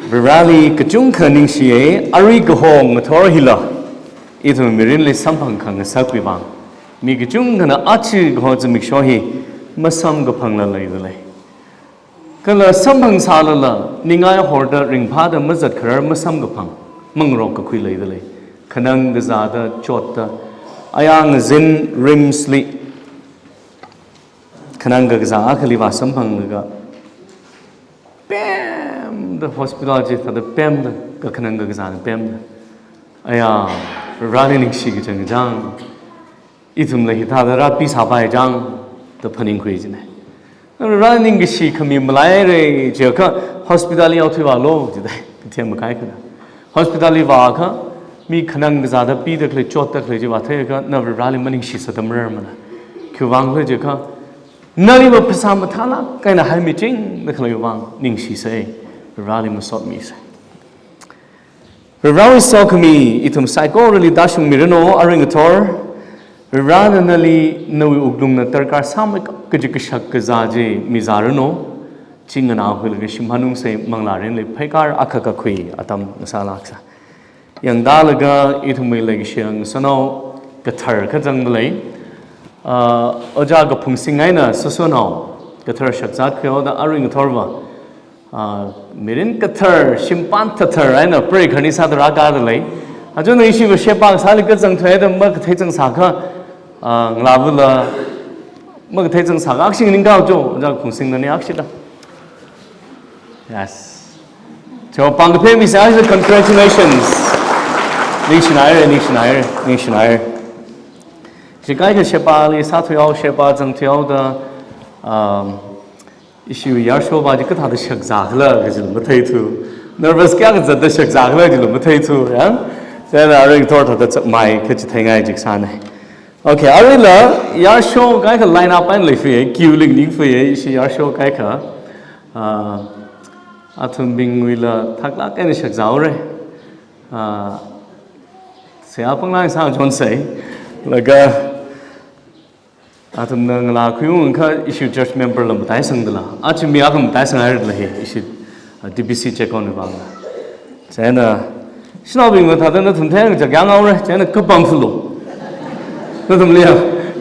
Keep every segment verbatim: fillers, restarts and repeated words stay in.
Vareli kachungkha ningshiya, arui kaho ngathor hila ithum mirinli samphang khangasakpibang. Mi kachungkhana achi kaho zimiksho hi masamkaphangla leidalei. Kala samphang sālala, ningai horda ringphāda mazatkharar masamkaphang, mangarok kakhui leidalei. Khanang kazāda chotda, ayang zin RIMS li, khanang kakazā akhali vāsamphanglaga, pemda hospital chi thāda pemda, kakhanang kakazāna pemda. Aya, Vareli ningshi kachang chang. Ithumla hithāda rāpi sāpai chang, da phaningkhui jina. Nara ningkashi khami malaira, jiakha hospital li yaothuiva lo, jida, kathem makai khana. Hospital li vākha, mi khanang kazāda pida khalei, chotda khalei chi vātheiakha, na Vareli maningshi sāda mararmana. Khiwuivang khala jiakha, naliva phasā mathālāk eina haimichingda khaleiwuivang ningshi sāi, Vareli masotmi sāi. Varewui sokhami ithum saikorali tāshungmiranu, arui ngathor. Varena nali nawui wuklungna darkar sāmeikap kaji kashak kazā chi mizāranu. Chi nganākhuilaga shim hanungsei, manglārinli pheikar akha kakhui atam ngasālāksa. Yangdalaga ithumwui leikashi ngasānao kathar kazang dalei. Ah, Ojā Kaphungsing eina sāsonao kathar shakzat khuihaoda arui ngathorva, ah, mirin kathar, shimpan thathar eina preikhani sāda rākā dalei. Achon ishiva sheba sāli kazang thuida makathei chang sākha, ah, ngalāvula makathei chang sākha akshi nganingkā cho, Ojā Kaphungsing nani akshida. Yes. So, pāng kaphā mi sāsa, congratulations. Ningshinaira, ningshinaira, ningshinaira. Ishi kaikha shebali sāthuihao, sheba zangthuihaoda, um, ishi yarshopa chi kathāda shakzā khala kajila matheithu. Nervous kayākha zatda shakzā khala jila matheithu, ya? Chieina arui ngathor thāda chākmei kachitheingai jik sāna. Okay, aruila yarsho kaikha line up eina leifaya, queue li ningfaya, ishi yarsho kaikha. Ah, athumbingwuila thaklāk eina shakzāhaora. Ah, seihā panglāk sāchonsei. Laga athumna ngalākhuiungkha ishi church member la mataisangdala. Achi mi akha mataisanghairala hi, ishi, ah, D B C check-on vangla. Chieina, shanaobingva thāda nathum theng chak yanghaora, chieina kapam phulu. Nathumli ya,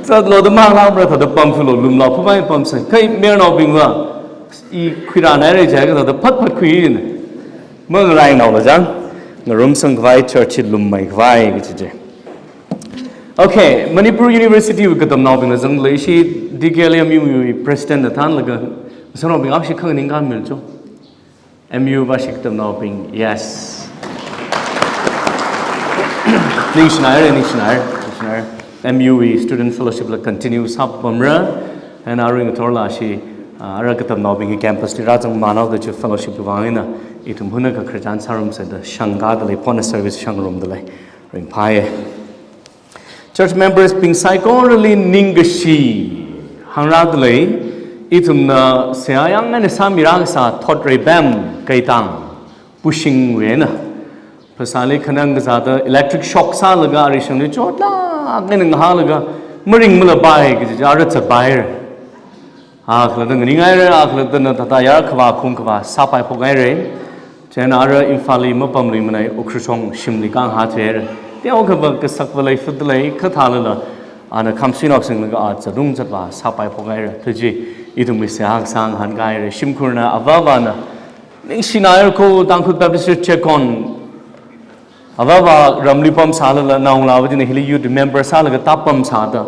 zatlo da manglāmara thāda pam phulu, lumla phabai pamsei. Kha mayarnaobingva, i khuirānaira jiakha thāda phat phat khuiya. Mangarainaola chang, ngarumsang khavai, church hi lummeikhavai kachi chi. Okay, Manipur University wui katamnaobingla zangdalei, ishi D K L M U wui president na thānlaga, ngasānaobing akha shi khanganingkāmil cho. M U vāshi katamnaobing, yes. Ningshinaira, ningshinaira, ningshinaira. M U wui student fellowship la continue sāpamra, and arui ngathorla ishi, ah, ara katamnaobing hi campus li rāzangmānhaoda chi fellowship vang eina, ithum hunakha khararchan sārumsei da shangkā dalei, phone service shangrumdalei. Ringphāya. Church members bing saikorali ningkashi hāngrādalei, ithumna seihā yāng eina sāmirākasā thot reibem, kaitang, pushing wui eina. Phasāli khanang kazāda electric shock sālaga arishangli chotlāk eina ngahālaga maringmalapai kaji chi ara zatpaira. Akhalatta nganingaira, akhalattana thāda yar khavā khung khavā sāpaiphokhaira. Chieina ara Imphal li mapamluimanei, Ukhrul shong shimli kahāngthuihaira. Teokha va kasakva leifutdalei, kha thālala ana khamsui naosinglaga a zatung zatvā sāpaiphokhaira. Thāda chi ithumwui seihā kasā ngahānkahaira. Shimkhurna avāvana, ningshinaira ko Tangkhul Baptist Church check-on. Avāva ramli pamsālala naongalāva china hili youth member sālaga tāpamsāda,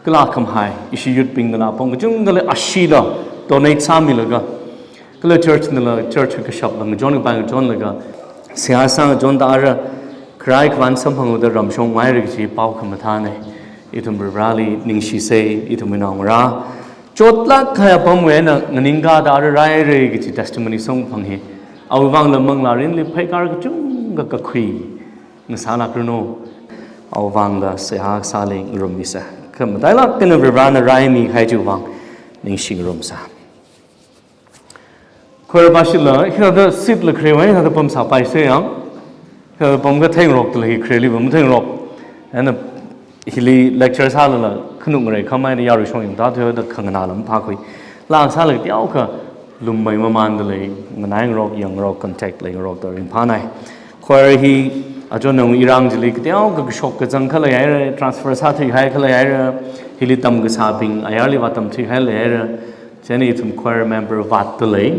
kala khamahai, ishi youth bingna la pam kachungkhala ashila donate sāmilaga, kala church nala, church kashapla ngachon kapai ngachonlaga, seihā sāngachonda ara kharai khavān samphanghaoda ramshong maira kaji pao khamathāna. Ithum Varivarāli ningshisei, ithum naongarā. Chotlāk kahai apamwui eina nganingkāda ara rāhaira kaji testimony samkaphang hi, awui vangla manglārinli pheikar kachungkha kakhui ngasālākranu. Awui vangla seihā kasāli ngarummisei. Kha matailāk eina Varivarāna rāmikahai chiwui vang ningshi ngarumsa. Choir pāshila, hithāda seat la kharewui eina hithāda pamsāpaisei yang. Hithāda pamkha theingarokdalei, khareli pam theingarok. Eina hili lecture sālala, khanuk ngareikhamei eina yarui shong yangda thuida khanganā lam phākhui. Lāngsālaga teokha Lummei mamānda lei, nganai ngarok, yang ngarok, contact lei ngarok da ringphānai. Choir hi, achon nang irang chili, kateokha kashok kazang khalei haira, transfer sāthuihai khalei haira, hili tamkasābing, ayarli vātamthuihai lei haira, chieina ithum choir member vātda lei,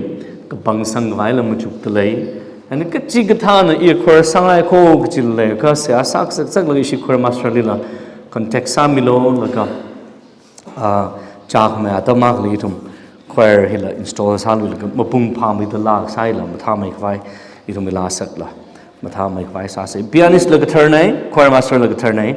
kapang sangkhavai lam machukda lei, and kachikathāna i choir sāngai kho kachi lei, kha seihā sāksak saklaga ishi choir master lila, contact sāmilu laga, ah, chākhamei atam akhali ithum choir hila install sāluilaga mapung phāmeida lāksāila mathāmeikhavai ithum ila sakla mathāmeikhavai sāsa. Pianist la katharnei, choir master la katharnei.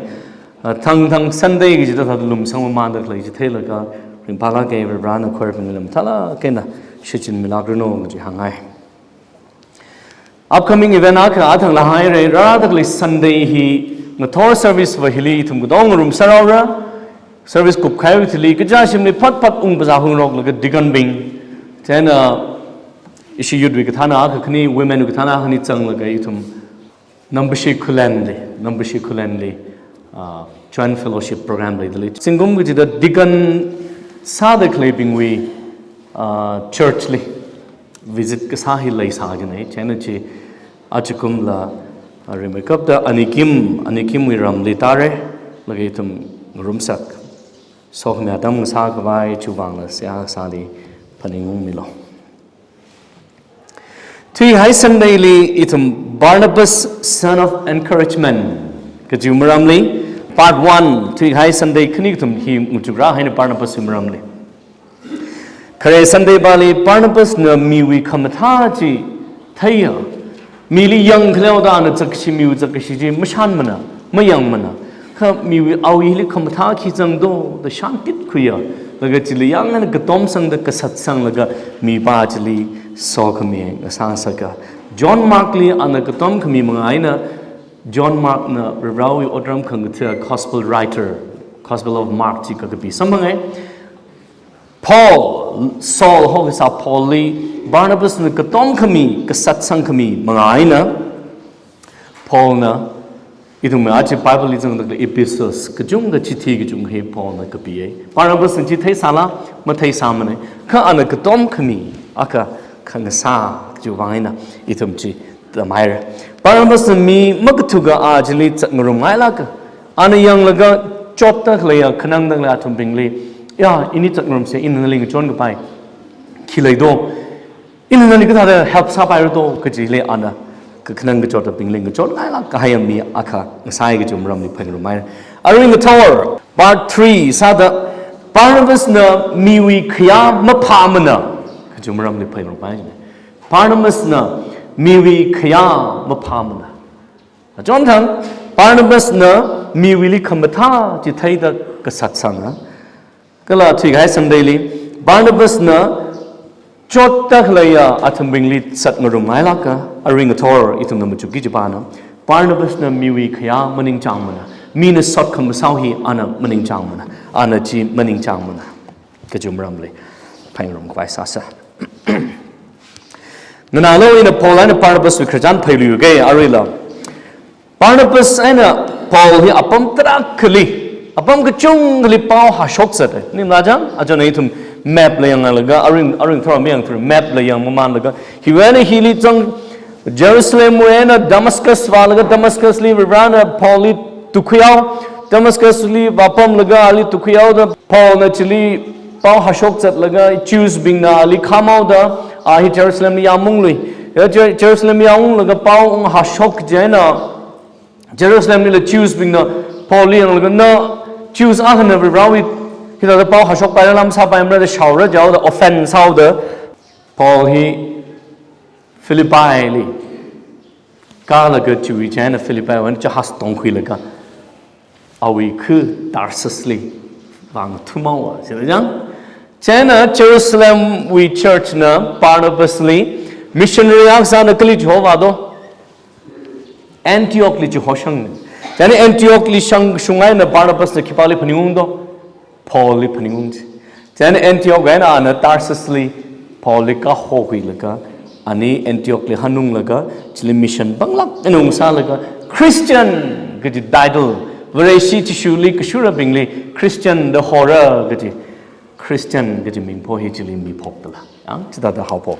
Ah, thangthang Sunday kachida thāda lumsang mamānda khalei chi theilaga ringphālāka, Varivarana choir bingli mathālāk eina shichinmilākranu kaji hāngngai. Upcoming event akha athangla haira, rāda khalei Sunday hi ngathor service va hili ithum katong ngarumsāra. Service kupkahai thili kachā shimli phatphat ungpazā hungroklaga deacon bing, chieina ishi youth wui kathāna akha khani, women wui kathāna akhani zanglaga ithum Nambashi Khullenli, Nambashi Khullenli, ah, joint fellowship program leida lei. Zingkum kachida deacon sāda khaleibingwui, ah, church li visit kasā hi leisā jinei, chieina chi achikumla, ah, rimeikapta anikim, anikimwui ramli tāra, laga ithum ngarumsak. Sokhami atam ngasākhavai chiwui vangla seihā kasāli phaningungmilu. Thuikahai Sunday li ithum Barnabas, Son of Encouragement kajiwui maramli, part one, thuikahai Sunday khani kathum hi ngachukrāhaina Barnabas wui maramli. Khare Sunday pāli Barnabas na miwui khamathā chi theiya, mili yangkhaleoda ana zakkashi, miwui zakkashi chi mashānmana, mayangmana. Kha miwui awui hili khamathā khi zangdo da shānkitkhuiya, laga chili yangna katomsangda kasatsanglaga mipā chili sokhami ngasāsaka. John Mark li ana katomkhami manga eina, John Mark na Varivarawui otram khangathā gospel writer, Gospel of Mark chi kakapi samphangai. Paul, Saul hokasā Paul li Barnabas na katomkhami, kasatsangkhami manga eina Paul na, ithumwui aja Bible li zangda khalei epistles kachungkha, chithi kachungkha hi Paul na kapiya. Barnabas na chi theisāla, matheisāmana. Kha ana katomkhami akha khangasā kajiwui vang eina ithum chi tamhaira. Barnabas na mi makathuka a chili zatngarumngailāka. Ana yanglaga chotda khaleiya khanangda khalei athumbingli, ya, ini zatngarumsa, ina nali ngachonkapai khi leido, ina nali kathāda help sāpaira do kajili ana kakhanang kachotabingli ngachonngailāk kahaiya mi akha ngasai kajiwui maramli phaningrumhaira. Arui ngathor, part three sāda, Barnabas na miwui khayā maphāmana kajiwui maramli phaningrumhaira. Barnabas na miwui khayā maphāmana. Achonthang, Barnabas na miwuili khamathā chi theida kasatsanga. Kala thuikahai Sunday li, Barnabas na chotda khaleiya athumbingli zatngarumngailāka, arui ngathor ithumna machukki chipāna, Barnabas na miwui khayā maningchāngmana, mina sot khamasao hi ana maningchāngmana, ana chi maningchāngmana kajiwui maramli phaningrumkhavai sāsa. Nganālu ina Paul eina Barnabas wui khararchan phailuiga aruila. Barnabas eina Paul hi apam tarākhali, apam kachungkhali pao hashok zatai. Ningla chang, achon ithum map la yanglaga, arui, arui thora mayang thora map la yangmamānlaga, hiwui eina hili zang, Jerusalem wui eina Damascus vālaga, Damascus li Varivarana Paul li tukhuihao, Damascus li vāpamlaga ali tukhuihaoda, Paul na chili pao hashok zatlaga, Jews bingna ali khamhaoda, a hi Jerusalem li yāmunglui. Ya Jer-, Jerusalem li yāunglaga pao unghashok chieina, Jerusalem lila Jews bingna Paul li yanglaga, na Jews akhana Varivarawui hithāda pao hashokpaira, lam sāpaimara da shaora jihaoda, offend sāhaoda, Paul hi Philippi li kālaga chiwui chieina Philippi wui eina jahaz tongkhuilaga awui khu Tarsus li vāngathumhaowa, sila chang. Chieina Jerusalem wui church na Barnabas li missionary akha sāda kali chihova do. Antioch li chihoshang. Chieina Antioch li shangshung eina Barnabas na khipāli phaningungdo. Paul li phaningung chi. Chieina Antioch eina ana Tarsus li Paul li kahokhuilaga, ani Antioch li hanunglaga, chili mission panglāk eina ungsālaga, Christian kaji title, Vareshi Jishuli kashurabingli Christian da hora kaji, Christian kaji mingpho hi chili miphokdala. Yang, chithāda haophok.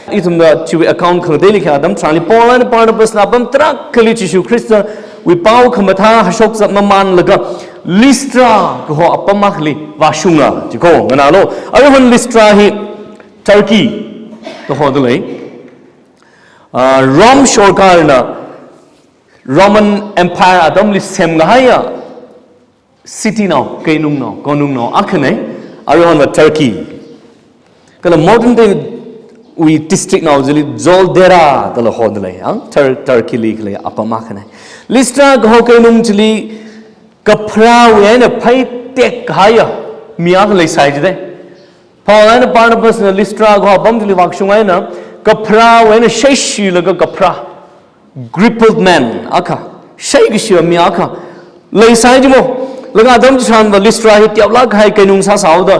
Ithumna chiwui account khangateili khayā atam tharanli Paul eina Barnabasna apam tarākhali Jishu Khristawui pao khamathā hashok zatmamanlaga Lystra kaho apam akhali vāshunga, jiko nganālu. Aruihon Lystra hi Turkey kahoda lei. Ah, Rome sorkarna Roman Empire atamli semkahaiya city nao, keinungnao, konungnao akhana, aruihonva Turkey. Kala modern day wui district nao chili Zolderra dala hoda lei, ang Tur-, Turkey li khalei apam akhana. Lystra kaho keinung chili kapharāwui eina phei tekkahaiya mi akha leisai jidalei. Paul eina Barnabasna Lystra kaho apam chili vāshung eina kapharāwui eina sheishilaga kapharā, crippled man akha, sheikashiya mi akha leisai jimo. Laga atam chitharanva Lystra hi teolāk kahai keinung sāsāhaoda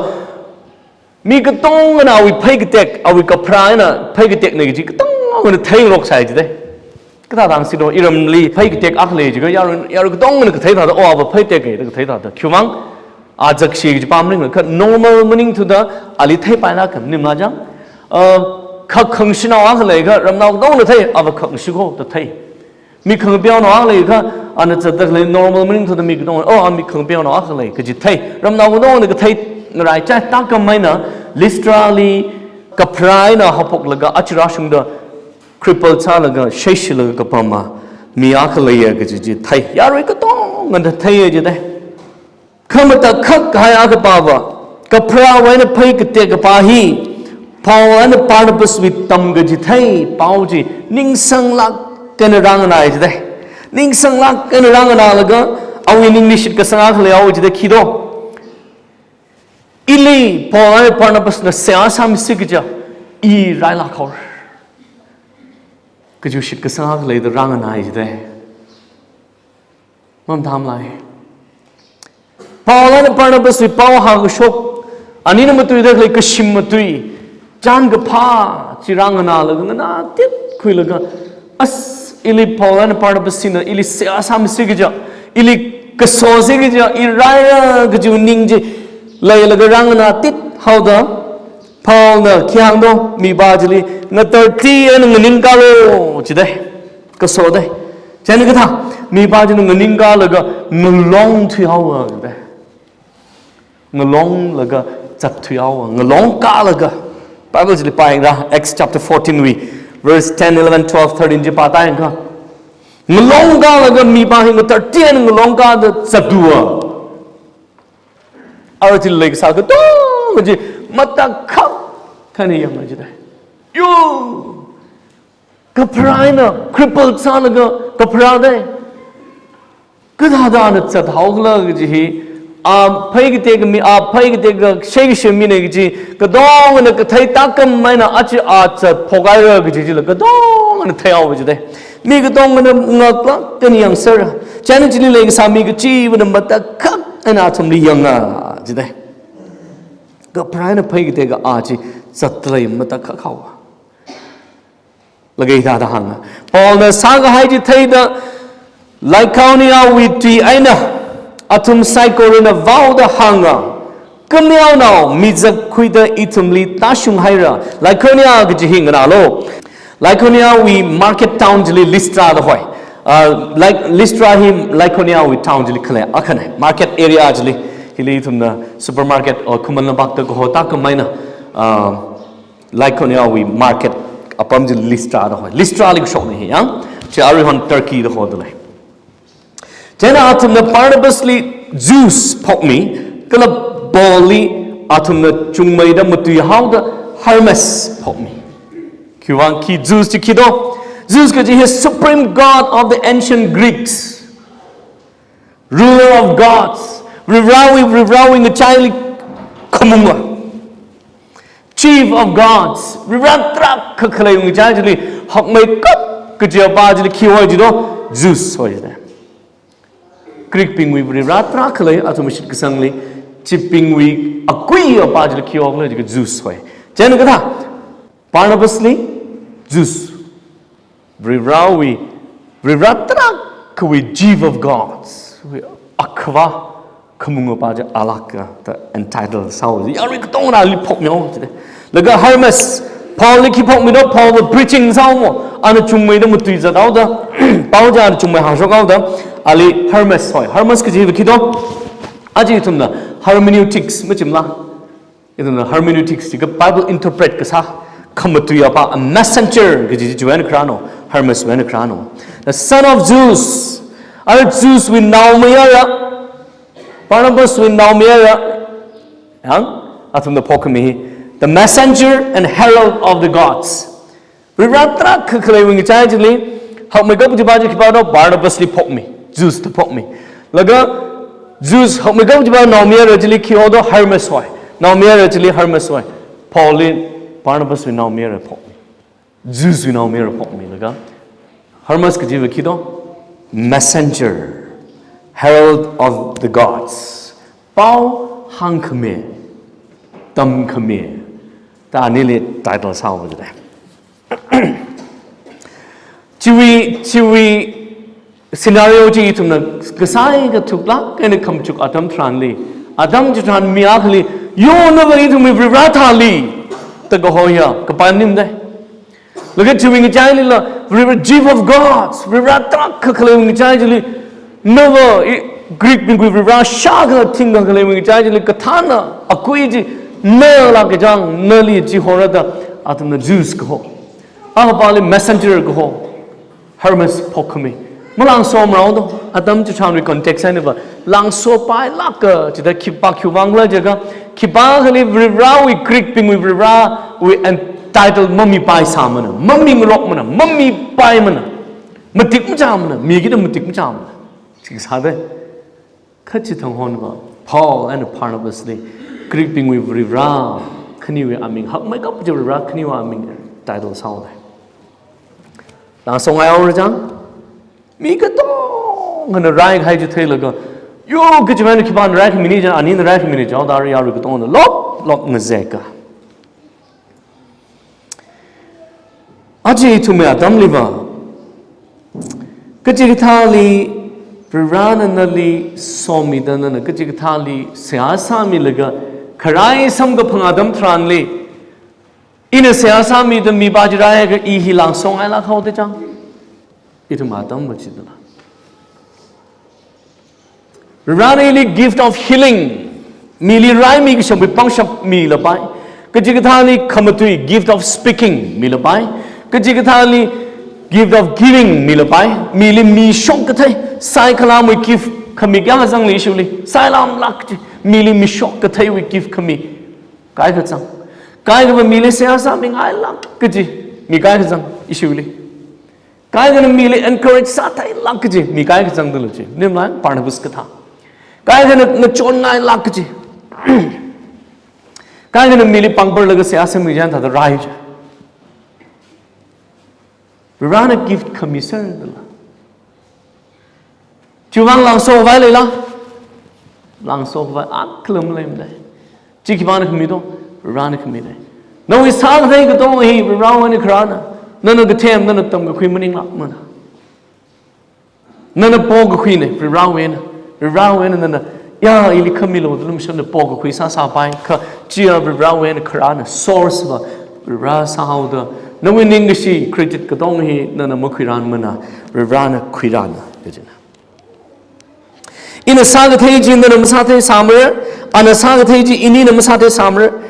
mi katongana awui phei katek, awui kapharā eina phei katekna kaji katongana theingaroksai jidalei. Kathāda hāngsilo, iramli phei katek akha lei jiakha yarui, yarui katongana kathei thāda, oh, ava phei tek da kathei thāda. Khiwuivang, a zakshi kaji pam ringla kha normal maningthuda ali theipailāk kha maningmana chang. Ah, kha khangshinao akha leikha ramnao katongana thei, ava khangshi ko da thei. Mi khangapeo nao akha leikha, ana zatda khalei normal maningthuda mi katongana, oh, a mi khangapeo nao akha lei kaji thei. Ramnao katongana kathei ngarāichai. Thākhameina Lystra li kapharā eina haophoklaga aja rāshungda cripple sālaga sheishilaga kapama mi akha leiya kaji chi thei. Yarui katongana theiya jidalei. Kha matakhak kahai akhapava, kapharāwui eina phei katek kapā hi Paul eina Barnabaswui tamkachithei pao chi ningsanglāk eina rānganāya jidalei. Ningsanglāk eina rānganālaga awui ningli shitkasang akha leihaowa jidalei, khito. Ili Paul eina Barnabasna seihā sāmisi kaja i railāk haora kaji shitkasang akha leida rānganāya jidalei. Mamathāmala. Paul eina Barnabaswui pao hāngkashok, anina matuida khalei kashim matui, chānkaphā chi rānganālaga nganātit khuilaga, as, ili Paul eina Barnabas china ili seihā sāmisi kaja, ili kasosi kaja, i raira kaji ning chi leilaga rānganātit haoda, Paulna khi hāngdo, mipā chili, ngatarti eina nganingkālu jidalei. Kaso dei. Chieina kathā, mipā china nganingkālaga ngalong thuihaowa jidalei. Ngalonglaga zatthuihaowa, ngalong kālaga. Bible chili pāyangda, Acts chapter fourteen wui, verse ten, eleven, twelve, thirteen chi pāda yangakha, ngalong kālaga mipā hi ngatarti eina ngalong kāda zathaowa. Ara chili leikasā katonga chi matakhak eina yanga jidalei. Yo! Kapharā eina cripple sālaga kapharā dei. Kathāda ana zathaokhala kaji hi, a phei katek mi, a phei katek sheikashi mina kaji katongana kathei thākhameina aja a zatphok haira kaji chila katongana theihaowa jidalei. Mi katongana ngaklāk eina yangser. Chieina chili leikasā mi kachivana matakhak eina athumli yanga jidalei. Kapharā eina phei katek a chi zatda lei, matakhak haowa. Laga hithāda hānga. Paulna sākahai chi theida Lycaoniawui tui eina athum saikorana vaoda hānga, Kameonao, mi zakkhuida ithumli tāshung haira. Lycaonia kaji hi nganālu. Lycaoniawui market town chili Lystra da hoi. Ah, Ly-, Lystra hi Lycaoniawui town chili khalei akhana. Market area chili. Hili ithumna supermarket or khuman lampakta kaho thākhameina, ah, Lycaoniawui market apam chi Lystra da hoi. Lystra li kashokna hi yang. Chi aruihon Turkey da hoda lei. Chieina athumna Barnabasli Zeus phokmi, kala Paulli athumna chungmeida matuihaoda Hermes phokmi. Khiwuivang khi Zeus chi khito? Zeus kaji hi supreme god of the ancient Greeks. Ruler of gods, Varivarāwui, Varivarāwui ngachaili khamunga. Chief of gods, Varivarā tarākha khaleiwui ngachai chili hakmeikap kajiya pā chili khi hoi jito? Zeus hoi jito. Greek bingwui Varivarā tarākha lei, athum shitkasangli, chibingwui akuiya pā chili khi hokhala jiakha Zeus hoi. Chieina kathā, Barnabasli Zeus. Varivarāwui, Varivarā tarākhawui chief of gods, wui akhava khamung pa chi alakha da entitle sāhaowa. Yarui katongana ali phokmihaowa jida. Laga Hermes, Paulli khi phokmido, Paulva preaching sāhaowa. Ana chungmeida matuizathaoda, pao chi ana chungmei hāngshokhaoda, ali Hermes hoi. Hermes kajiva khi do? Aja ithumna hermeneutics machimala? Ithumna hermeneutics jiakha Bible interpret kasā, khamatui apa, a messenger kaji chiwui eina kharāna, Hermes wui eina kharāna. The son of Zeus, ara Zeuswui naomayara, Barnabaswui naomayara, yang, athumna phokkhami hi, the messenger and herald of the gods. Varivara tarākha khaleiwui ngachai chili, hakmeikap kajipa chi khipāna? Barnabasli phokmi, Zeusda phokmi. Laga Zeus hakmeikap kajipa naomayara chili khi haoda? Hermes hoi. Naomayara chili Hermes hoi. Paulli Barnabaswui naomayara phokmi, Zeuswui naomayara phokmi laga. Hermes kajiva khi do? Messenger, herald of the gods. Pao hāngkhami, tamkhami, da anili title sāhaowa jida. Chiwui, chiwui scenario chi ithumna kasai kathuklāk eina khamachuk atam tharanli, atam chitharan mi akhali, yo, nava ithumwui Varivara thāli, da kaho hiya, kapai maningmada. Laga chiwui ngachailila, Varivara, chief of gods, Varivara tarākha khaleiwui ngachai chili, nava, i, Greekbingwui Varivara shākha thingkha khaleiwui ngachai chili kathāna akui chi nala kachang, nali chihora da, athumna Zeus kaho. Akapali messenger kaho, Hermes phokkhami. Malangsomarao do, atam chitharanwui context einava, langsopailāka jida. Khipā khiwuivangla jiakha, khipākhali Varivarawui, Greekbingwui Varivarawui entitle mamipaisāmana, mamingarokmana, mamipaimana, matik machāmana, mi kida matik machāmana. Chi sāda, kha chithang honva, Paul eina Barnabasli Greekbingwui Varivara khaniwui aming, hakmeikap kaji Varivara khaniwui aming title sāhaoda. Langsongaihaora chang, mi katongana raikahai chi theilaga, yo, kachiva̱na khipāna raikhami ni chang, anina raikhami ni chang, da yarui katongana lop lop ngazeka. Aja ithumwui atamliva, kachikathāli Varivarana nali somida, nana kachikathāli seihā sāmilaga, kharai samkaphang atam tharanli, ina seihā sāmida mipa chi raiakha i hi langsongailāk haoda chang, ithum atamva chidala. Varivarana ili gift of healing, mili raimi kashangbing pangshap milapai. Kachikathāli khamatui, gift of speaking milapai. Kachikathāli gift of giving milapai. Mili mishok kathei, saikhalamwui gift khami kayākha zangli ishili. Sailamlāk kaji, mili mishok katheiwui gift khami kaikha zang. Kaikhava mili seihā sāmingailāk kaji mi kaikha zang ishili. Kaikhana mili encourage sātheilāk kaji mi kaikha zangdalei chi. Nimlai Barnabas kathā. Kaikhana ngachonngailāk kaji. Kaikhana mili pāngparlaga seihā sāmi chang thāda rai chi. Varivarana gift khami serdala. Chiwuivang langsokhavai leila? Langsokhavai akhala maleimada. Chi khipāna khami do? Varivarana khamida. Nawui sākathei katong hi Varivarawui eina kharāna. Nana kathem, nana tamkakhui maninglākmana. Nana pokakhuina, Varivarawui eina. Varivarawui eina nana, ya, ili khamilu da lumshonna pokakhui sāsāpai, kha chiya Varivarawui eina kharāna, source va Varivara sāhaoda. Nawui ningkashi, credit katong hi nana makhuirānmana, Varivarana khuirāna, kajina. Ina sākathei chi nana masātheisāmara, ana sākathei chi inina masātheisāmara.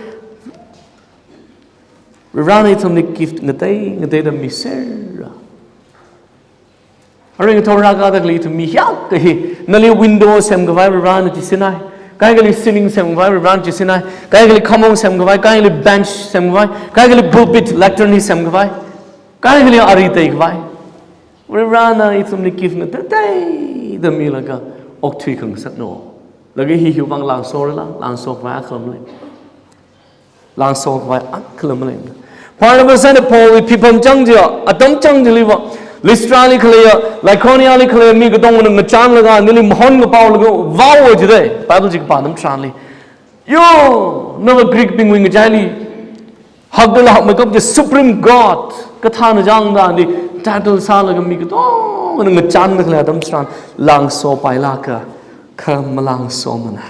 Varivarana ithumli gift ngatei ngateida misera. Arui ngathor rākada khalei ithum mi hiyākha hi, nali window semkhavai Varivarana chisinai, kaikhali ceiling semkhavai Varivarana chisinai, kaikhali khamong semkhavai, kaikhali bench semkhavai, kaikhali pulpit, lectern hi semkhavai, kaikhali ari teikhavai. Varivarana ithumli gift ngateiteida milaga okthui khangasakna. Laga hi hiwuivang langsorala, langsokhavai akhala malei. Langsokhavai akhala maleimada. Barnabas eina Paulwui phipham chang chiya, atam chang chiliva, Lystrali khaleiya, Iconiumli khaleiya mi katongana ngachānlaga, nili mahon kapaolaga vaowa jida, Bible chi kapā atam tharanli. Yo, nava Greekbingwui ngachaili hakdala hakmeikap kaji Supreme God kathāna chang da, di title sālaga mi katongana ngachānda khalei atam tharan langsopailāka. Kha malangsomana.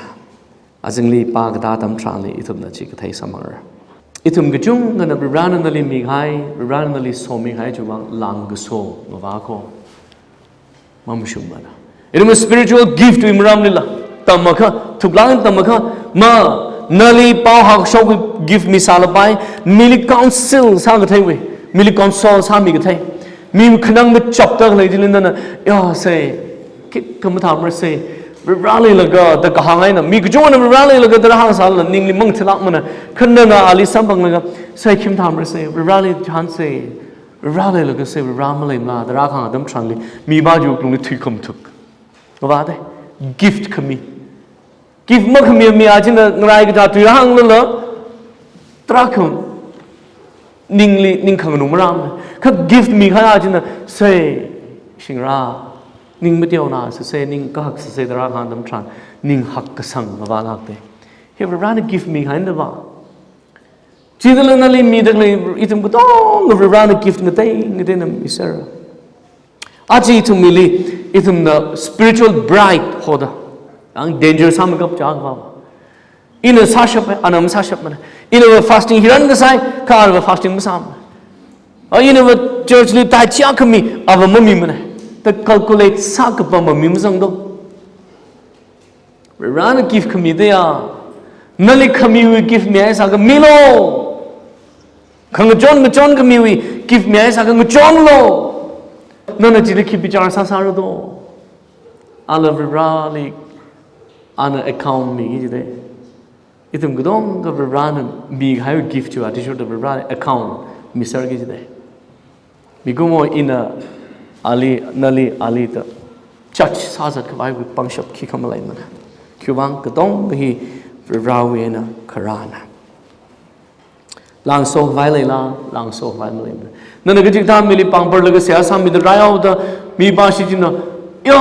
Azingli pākatā atam tharanli ithumna chi kathei samphangrar. Ithum kachungkhana Varivarana nali mikahai, Varivarana nali somikahai chiwui vang langkaso ngavā kho. Mamashungmana. Ithum spiritual gift wui maramlila tamakha, thuklāk tamakha, ma nali pao hakshokwui gift misālapai, mili counsel sākatheiwui, mili counsel sāmikathei, mi khanang machapda khalei chili nana, ya sei, khikha mathāmarasei, Varivara leilaga da kahāng eina, mi kachungana Varivara leilaga da rāhāngsālala ningli mangathālākmana, kha nana ali samphanglaga, sei khim thāmarasei, Varivarali chānsei, Varivara leilaga sei, Varivara maleimala da rākahāng atam tharanli, mipā chiwui wuklungli thuikhamathuk. Ngavāda, gift khami. Gift makhami mi achina ngarai kaja tui hānglala, tarākha ningli, ning khanganung maram. Kha gift mikahai achina, sei, shingra, ning mateonā sāsei, ning kahak sāsei da rākahāng atam tharan, ning hakkasang ngavālākda. Hi Varivarana gift mikahaina va. Chithāla nali mida khalei ithum katonga Varivarana gift ngatei ngateina miser. Aja ithum mili, ithumna spiritual pride hoda. Ang danger sāmikap chākva. Ina sāshap, ana masāshapmana. Ina va fasting hi rākasai, kha ana va fasting masāmana. A ina va church li tithe chiakhami, ava mamimana. Da calculate sākapam mi mazangdo. Varivarana gift khamida ya. Nali khamiwui gift mihaisākha milo. Khangachon ngachon khamiwui gift mihaisākha ngachonlo. Nana chili khi bichar sāsāra do. Ala Varivarali ana account miki jida. Ithum katonga Varivarana mikahai gift chiwui athishurda Varivarali account miserki jida. Mikumo ina ali, nali ali da judge sāzat khavaiwui pangshap khikha maleimana. Khiwui vang katonga hi Varivarawui eina kharāna. Langso khavai leila, langso khavai maleimana. Nana kachikathā mili pāngpharlaga seihā sāmida rāyaoda, mipā shichinna, ya,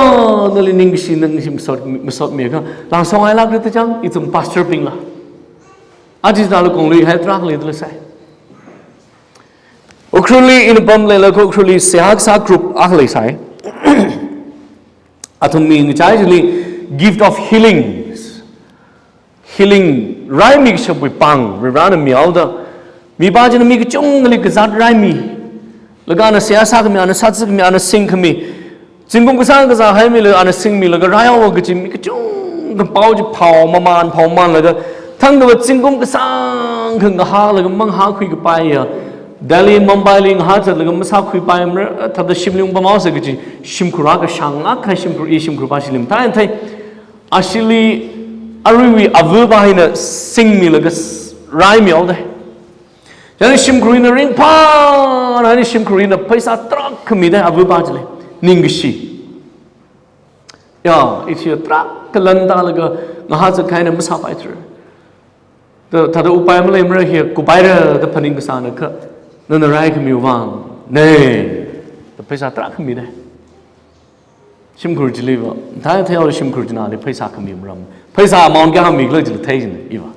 nali ningkashi, ningkashi masot, masotmiakha, langso ngailākra da chang, ithum pastor bingla. Aja thāla kongluihai tarākha leidalei sai. Ukhrulli ina pam leilakha Ukhrulli seihā kasā group akha leisai. Athum mi ngachai chili gift of healing. Healing raimi kashapwui pāng, Varivarana mihaoda. Mipā china mi kachungali kazāt raimi. Laga ana seihā sākhami, ana sātsakhami, ana singkhami. Zingkum kasāng kasāng haimilaga ana singmilaga rāyaowa kaji mi kachungkha pao chi phao mamān, phao mamānlaga. Thangda va zingkum kasāngkha ngahālaga mangahākhui kapaiya. Delhi, Mumbai li ngahā zatlaga masākhuipaimara, thāda shimli ungpamhaosa kaji shimkhur akha shānglāk kahai shimkhur, i shimkhur pa shili mathāi thei. Ashili aruiwui avapa hina singmilaga s-, raimihaoda. Chieina shimkhur hina ringphā, chieina shimkhur hina pheisā tarākha mida avapa chili. Ningkashi. Ya, ishi tarākha lan tālaga ngahā zatkahai eina masāpaithura. Da, thāda upai maleimara hi kupaira da phaning kasāna kha. Nana raikhamiwui vang. Ne. Da pheisā tarākha mida. Shimkhur chili va. Thāi thāi shimkhur chinali pheisā khami maram. Pheisā amount kayākha mikhala chili theichinna, iva.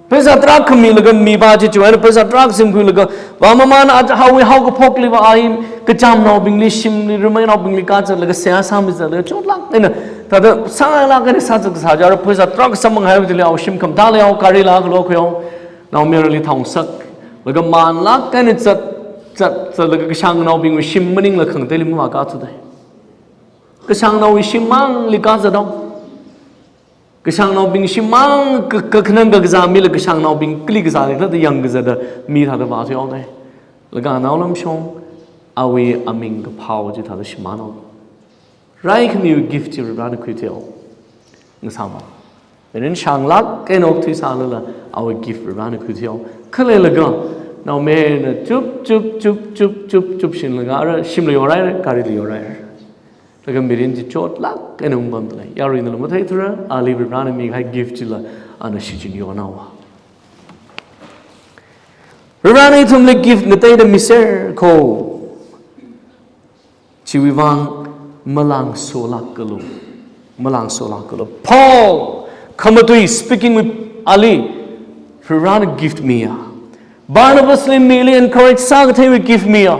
Pheisā tarākha milaga mipā chi chiwui eina pheisā tarākha singkhuilaga, va mamān a haowui haokaphokli va ai, kachamnaobingli shimli, rimeinaobingli kazatlaga seihā sāmizatlaga, chotlāk eina, thāda sāngailāk eina sāzat kasā chara pheisā tarākha samphanghaida lei, ao shim khamathā lei, ao gari la kalo khuiao, naomayarali thao ngasak, laga manlāk eina zat, zat, zatlaga kashāngnaobingwui shim maningla khangateili mavākathuda. Kashāngnaowui shim mangli kazatdao. Kashāngnaobing shim mang ka, kakhanang kakazā mila kashāngnaobing kali kazā leikhala da yangkazatda mi thāda vāthuihaoda. Laga naolamshong awui aming kaphao chi thāda shimānhao. Raikhamiwui gift chi Varivarana khuithuihaowa. Ngasāma. Mirin shānglāk eina okthuisālala awui gift Varivarana khuithuihaowa. Khaleilaga naomayarna chup, chup, chup, chup, chup, chup shinlaga ara shimli yorhaira, garili yorhaira. Laga mirin chi chotlāk eina ungpamda lei. Yaruinala matheithura, ali Varivarana mikahai gift chila ana shichin yonhaowa. Varivarana ithumli gift ngateida miser kho. Chiwui vang malangsolākalu. Malangsolākalu. Paul, khamatui speaking with ali, Varivarana gift miya. Barnabasli mili encourage sākatheiwui gift miya.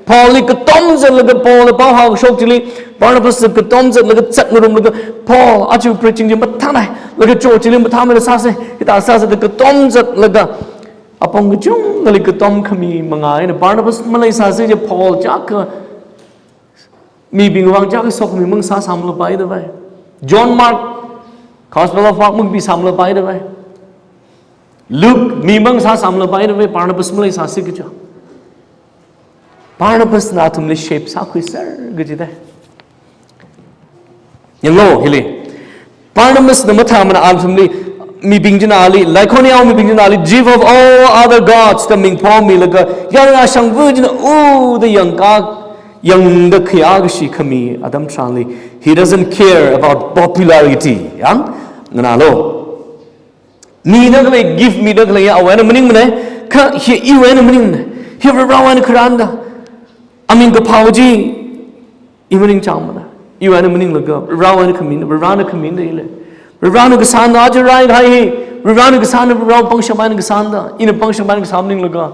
Paulli katom zatlaga Paulna pao hākashok chili, Barnabasna katom zatlaga zatngarumlaga, Paul, aja preaching chi mathānai, laga cho chili mathāmeida sāsa, hithā sāsa da katom zatlaga, apong kachungkhali katom khami manga eina Barnabas maleisāsi kaja Paul chiyākha mibingwui vang chiyākha sokhami mang sāsāmlapai da vai. John Mark, Gospel of Mark makapisāmlapai da vai. Luke, mi mang sāsāmlapai da vai, Barnabas maleisāsi kaja. Barnabasna athumli shape sākhuiser kajida. Yanglu, hili. Barnabasna mathāmana athumli, mibing china ali, Lycaonia mibing china ali, "Jew of all other gods," da ming phomilaga, yarui ashangva china u da yangka, yangda khayākashi khami atam tharanli, he doesn't care about popularity. Yang, nganālu. Mida khalei, gift mida khalei ya awui eina maningmana, kha hi iwui eina maningmana. Hi Varewui eina kharāna da. Aming kaphā chi i maningchāngmana. Iwui eina maninglaga, Varewui eina khamina, Varena khamina da i lei. Varena kasāna, aja rai kahai hi. Varena kasāna, Varewui pangshap eina kasāna da. Ina pangshap eina kasā maninglaga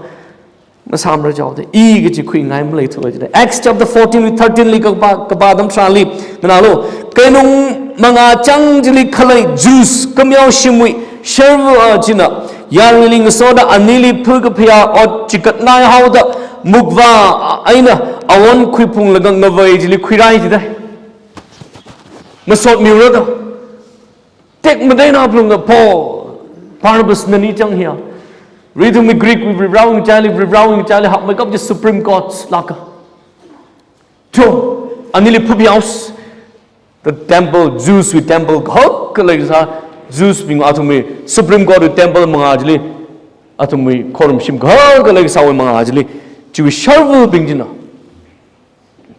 masāmara jaoda, i kachi khuingai maleithuwa jida. Acts chapter fourteen wui thirteen li kapā, kapā atam tharanli, nganālu, keinung mangāchang chili khalei Jews, kameo shimwui sharva china, yaruili ngasoda anili phukaphayā ot chikatngai haoda, mukvā eina awon khuiphunglaga ngavei chili khuirai jida. Masotmiura da. Tekmatei eina phalunga Paul, Barnabas nani chang hiya. Rithumwui Greek wui Varewui ngachāli, Varewui ngachāli hakmeikap chi Supreme Court lāka. Cho, anili phuphayāhaosa. The temple, Jews wui temple kahak khalei kasā, Jews bing athumwui Supreme Court wui temple manga chili, athumwui khorumshim kahak khalei kasāwui manga chili, chiwui sharvabing china.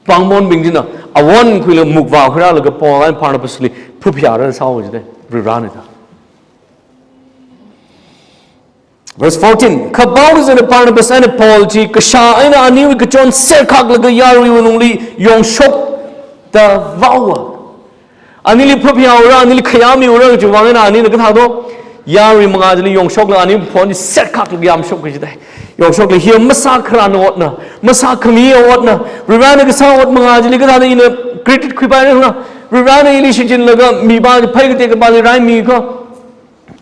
Pāngmonbing china, awon khuilaga mukvā khuirālaga Paul eina Barnabas li phuphayāra sāhaowa jida, Varena da. Verse fourteen, kha pao kazata Barnabas eina Paul chi kashā eina aniwui kachon serkhaklaga yaruiwui lungli yongshokda vaowa. Anili phuphayāura, anili khayāmiura kajiwui vang eina anina kathāda, yarui manga chili yongshokla, ani phon chi serkhaklaga yamshok kajida. Yongshokla hi masākharān otna, masākhami otna, Varena kasā ot manga chili kathāda ina credit khuipaira, Varena ili shichinlaga mipā phei katei kapāli raimi kha.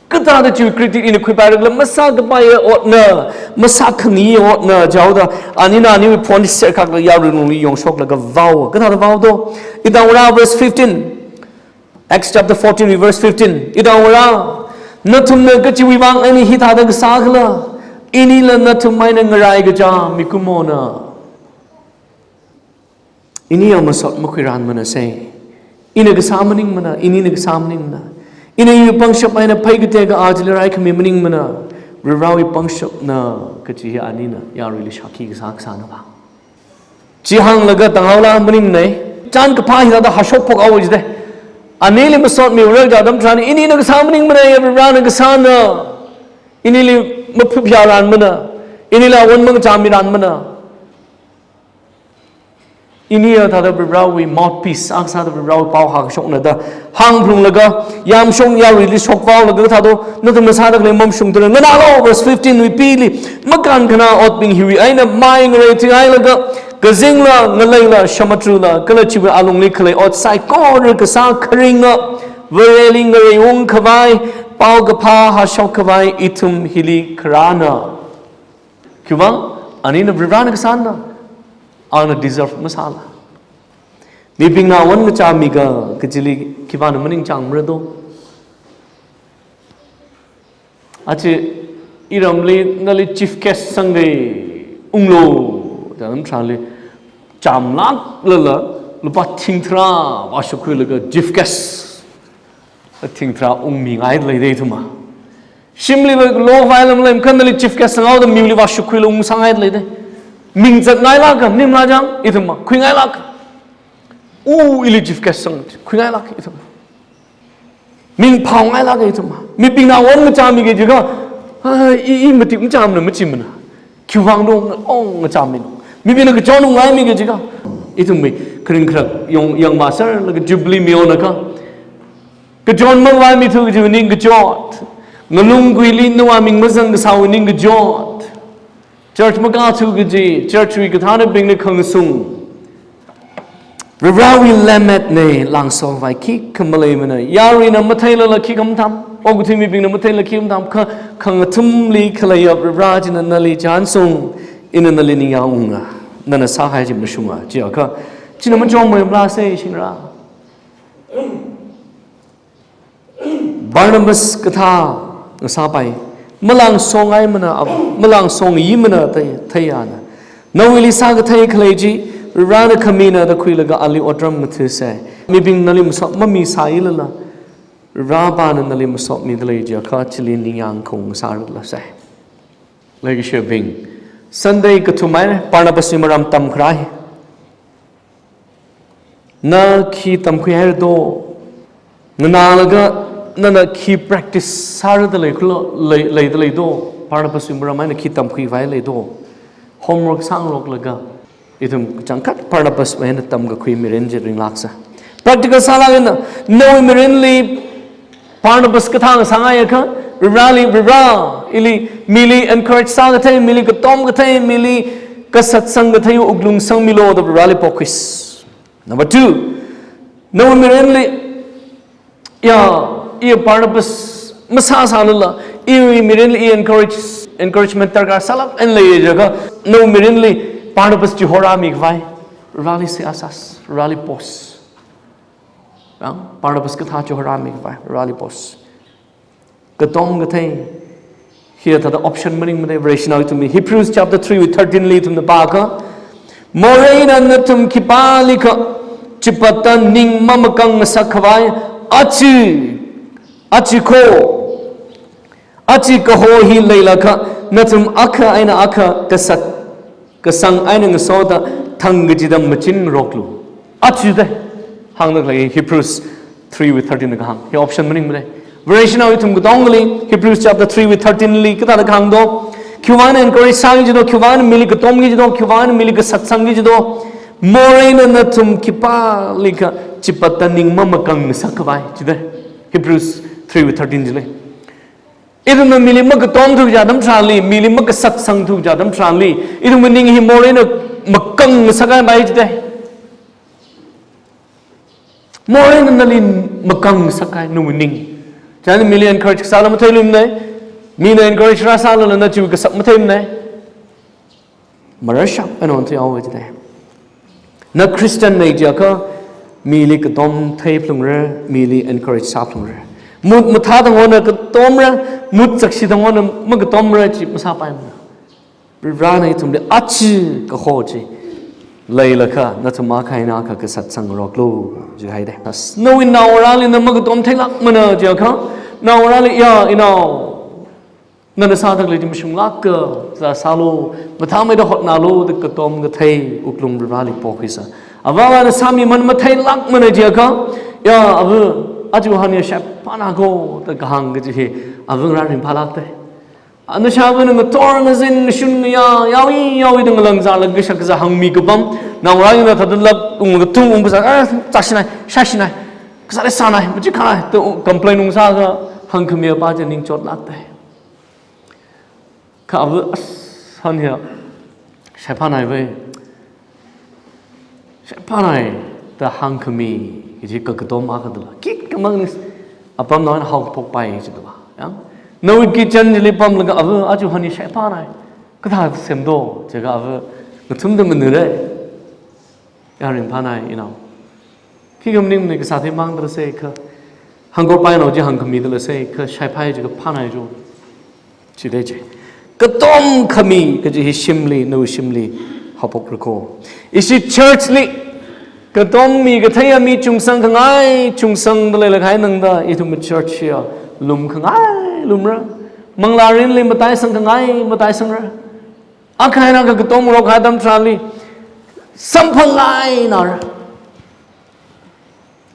Kathāda chiwui credit ina khuipaira khala masākapai otna, masākhami otna jaoda, anina aniwui phon chi serkhaklaga yaruiwui lungli yongshoklaga vao. Kathāda vao do? Ithum vāra verse fifteen. Acts chapter fourteen, verse fifteen. Ithum vāra, nathumna kachiwui vang eina hithāda kasā khala, inila nathum eina ngarai kachā mikumona. Ini ya masot makhuirānmana sai. Ina kasā maningmana, inina kasā maningmana. Ina iwui pangshap eina phei katei ka achili raikhami maningmana. Varewui pangshapna kachi hi anina yaruili shākhi kasā kasāna ba. Chi hānglaga tanghaola maningmana. Chān kaphā hithāda hashok phok haowa jida. Anili masotmiura kaja atam tharan, inina kasā maningmana, ya Varena kasāna. Inili maphuphayārānmana. Inila awon mangachāmirānmana. Ini ya thāda Varewui mouthpiece, akha sāda Varewui pao hākashokna da hāngphalunglaga, yamshong yaruili shokvaolaga thāda, nathumna sāda khalei mamashung tharan, nganālu, verse fifteen wui pili, makānkhanā otbing hiwui eina mai ngarei thuihailaga, kazingla, ngaleila, shamatrula, kala chiwui alungli khalei ot saikora kasā kharinga, Vareli ngareiungkhavai, paokaphā hāshokkhavai, ithum hili kharāna. Khiwuivang, anina Varena kasāna, ana deserve masāla. Mibingna awon ngachāmiga kachili khipāna maningchāngmara do? Achi, iramli nali chief guest sangkhui unglu, da atam tharanli, chāmlāklala, lupā thingtharā vāshuk khuilaga chief guest. Thingtharā ungmingailei da ithumva. Shimli va lo vai lam lem khanali chief guest sanghaoda miwuili vāshuk khuilaga ungsāngailei da. Ming zatngailāka, maningmala chang, ithumva. Khuingailāka. U ili chief guest sang, khuingailāka ithumva. Ming phaongailāka ithumva. Mibingna awon ngachāmiki jiakha, ah, i, i matik ngachāmana machimana. Khiwuivang do, ong ngachāmino. Mibingna kachon ungngaimiki jiakha. Ithumwui kharing kharak yong, yangvāserlaga Jubilee mi ona kha. Kachon mavāmithu kajiwui ningkachot. Ngalung kuili nawui ming mazang kasāwui ningkachot. Church makāthu kaji, church wui kathānabingna khangasung. Varivarawui lemmet ne, langso vai khikha maleimana. Yaruina matheilala khikha matham. Okathui mibingna matheilala khikha matham. Kha, khangathumli khaleiya Varivara china nali chānsung, ina nali ningyāng unga. Nana sāhai chi mashunga. Chiakha, china machong mai mla se shingra. Barnabas kathā ngasāpai. Malangsongaimana, ab-, malangsongayimana thei, theiya na. Nawuili sākathei khalei chi, Varivarana khamina da khuilaga ali otram ngathāsei. Mibing nali masot mamisāilala, Varivarana nali masotmida lei chiakha chili ningyāng khaung sārala sei. Leikashibing, Sunday kathumai, Barnabaswui maram tamkharai. Na khi tamkhuihaira do? Nganālaga nana khi practice sārada lei khulo, lei, leida lei do? Barnabaswui maram eina khi tamkhuivai lei do? Homework sāngaroklaga, ithum kachangkhat Barnabaswui eina tamkakhui mirin chi ringlaksa. Practical sālaga na, nawui mirinli Barnabas kathā ngasāngaiakha, Varivarali, Varivara, ili mili encourage sākathei, mili katom kathei, mili kasatsang kathei wuklung sangmilu da Varivarali pokhuisa. Number two, nawui mirinli, ya, i Barnabas masāsālala, iwui mirinli i encourage, encouragement darkar sālāk eina leiya chiakha, nawui mirinli Barnabas chihorāmikhavai, Varivarali seihā sāsa, Varivarali posa. Yang, Barnabas kathā chihorāmikhavai, Varivarali posa. Katom kathei, hithāda option maningmana. Vareshinao ithumli Hebrews chapter three wui thirteen li ithumna pāakha, moreina nathum khipālikha chipatta ning mamakang ngasakkhavai, aja, aja kaho, aja kaho hi leilakha, nathum akha eina akha kasat kasang eina ngasoda thang kachida machinroklu. Aja da hāngda khalei Hebrews three wui thirteen na kahāng. Hi option maningmana. Vareshinao ithum katongali Hebrews chapter three wui thirteen li kathāda kahāng do? Khiwuivang encourage sāki kaji do, khiwuivang mili katomki kaji do, khiwuivang mili kasatsangki kaji do? Moreina nathum khipālikha chipatta ning mamakang ngasakkhavai, chida. Hebrews three wui thirteen chili. Ithumna mili makatomthu kaji atam tharanli, mili makasatsangthu kaji atam tharanli, ithumwui ning hi moreina makang ngasakhaimei chida. Moreina nali makang ngasakhai nawui ning. Chieina mili encourage kasāla matheiluimana, mina encourage rāsālala na chiwui kasak matheimana. Marashap eina onthuihaowa chida. Na Christian na chiakha, mili katom theiphalungra, mili encourage sāphalungra. Mut mathā tangona katomra, mut chakshi tangona makatomra chi masāpaimana. Varivarana ithumli aja kaho chi leilakha, nathum akha eina akha kasatsangroklu jihaida. Nawui naongarāli na makatom theilākmana chiakha, naongarāli, ya, inao, nana sāda khalei chi mashunglāka, sā, sālu, mathāmeida hotnalu da katom kathei wuklung Varivarali pokhuisa. Avāvana sāmimana matheilākmana chiakha, ya, ava, aja han ya shaiphāna ko da kahāng kaji hi, ava ngarā ringphālākta. Ana shāvana ngathor ngazin ngashun ngayā, yaoi, yaoi da ngalangzālaga kashak kazā hāngmi kapam, naongarāna thāda lap ung katung ung kazā, ah, chāshinai, shāshinai, kazāli sānai, machikhānai, da complain ungsāakha hāngkhami apa chi ningchotlākta. Kha ava, as, han hiya shaiphānai vai. Shaiphānai da hāngkhami kaji kakatom akha dala. Khikha mang nis apam naona haophokpai chida ba. Yang, nawui kitchen chili pamlaga ava, aja han hi shaiphānai. Kathāda semdo, jiakha ava ngathumda manure. Ya ringphānai, inao. Khikha maningmana, kasā theimang dala sei kha, hāngkorpainao chi hāngkhami dala sei kha, shaiphai jiakha phānai jo. Chida chi. Katom khami kaji hi shimli, nawui shimli haophokra ko. Ishi church li katom mi katheiya mi chungsang khangai chungsangda leilakha, nangda ithum church hiya lumkhangai lumra. Manglārinli mataisang khangai mataisangra. Akha eina akha katomngarok atam tharanli samphangngainara.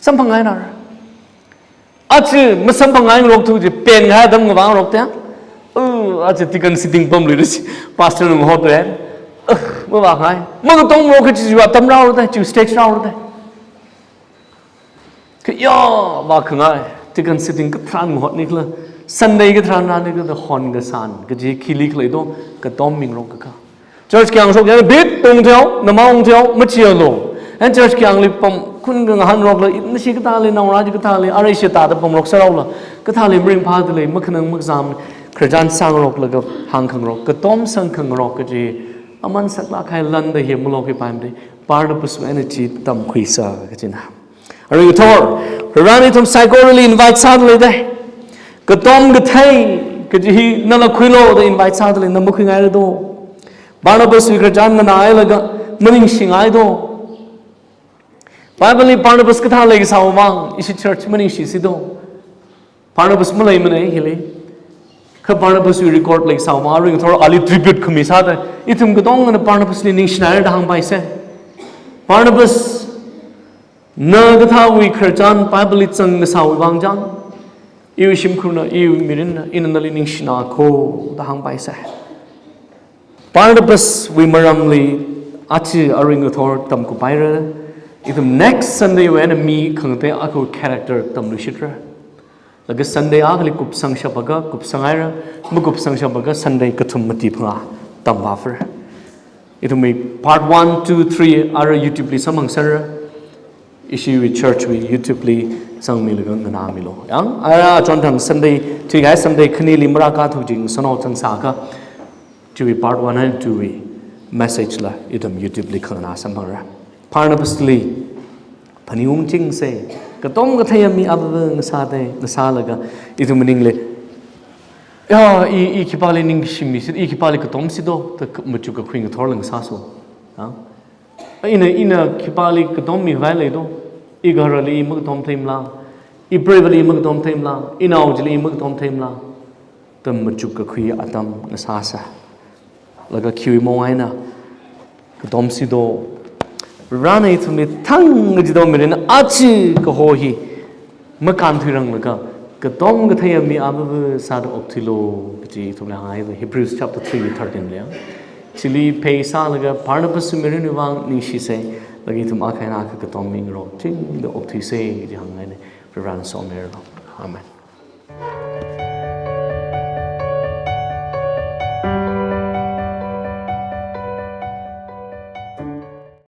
Samphangngainara. Aja masamphangngaingarok thu chi pen kahai atam ngavāngarokta. Uh, aja deacon sitting pamluira chi, pastor na ngahotluira. Uh, mavāngai. Makatomngarok kaji chi atam rāhaora da, chi stage rāhaora da. Kha ya, vākhangai, deacon sitting katharan ngahotni khala, Sunday katharan rāni khala, hon kasān kaji khili khalei do, katom mingarok kakha. Church kayāng shok, ya bit tung theo, namang theo, machialu. And church kayāngli pam, khun kangahān rokla, nashi kathāli, naongarā chi kathāli, arui shi tāda pamrok sāraola, kathāli maringphādalei, makhanang makazam, khararchan sāngarok laga hāngkhangarok, katom sangkhangarok kaji, aman saklāk kahai landa hi malok hi paimde, Barnabas wui eina chi tamkhuisa kajina. Arui ngathor, Varena ithum saikorali invite sādalei de. Katom kathei, kaji hi nala khuilu da invite sādalei, na makhuingaira do. Barnabas wui khararchan nganāhailaga, maningshingai do. Bible li Barnabas kathā leikasā vang, ishi church maningshisi do. Barnabas maleimana hili. Kha Barnabas wui record leikasā vang, arui ngathor ali tribute khami sāda, ithum katongana Barnabas li ningshinaira da hāngpaisa. Barnabas, na kathāwui khararchan Bible li zangkasāwui vang chang, iwui shimkhurna, iwui mirinna, ina nali ningshina kho da hāngpaisa. Barnabas wui maramli aja arui ngathor tamkhuipaira, ithum next Sunday wui eina mi khangatei akhawui character tamluishitra. Laga Sunday akhali kupsangshap akha kupsanghaira, makupsangshap akha Sunday kathum mati phangā tamvāphara. Ithumwui part one, two, three ara YouTube li samphangserra. Ishiwui church wui YouTube li zangmilaga nganāmilu. Yang, ara achonthang Sunday, thuikahai Sunday khanili marākathu jing sanao zangsā akha, chiwui part one and two wui message la ithum YouTube li khanganā samphangra. Barnabas li phaningungchingsa, katom katheiya mi avāva ngasāda, ngasālaga, ithum maningli, ya, i, i khipāli ningshimisi, i khipāli katomsi do, da k-, machuk kakhui ngathorla ngasāsa. Ya? Ina, ina khipāli katom mikhavai lei do, igaharali i makatom theimala, ipreivali i makatom theimala, inao chili i makatom theimala, da machuk kakhui atam ngasāsa. Laga khiwui mong eina, katomsi do. Varena ithumli thang kaji do mirin aja kaho hi makānthuiranglaga, katom katheiya mi avāva sāda okthuilu kaji ithumli hānghai Hebrews chapter three wui thirteen li. Chili phei sālaga Barnabas wui mirinwui vang ningshisa, laga ithum akha eina akha katom mingarokchingda okthuisa kaji hāngngaina. Varena somiranu. Amen.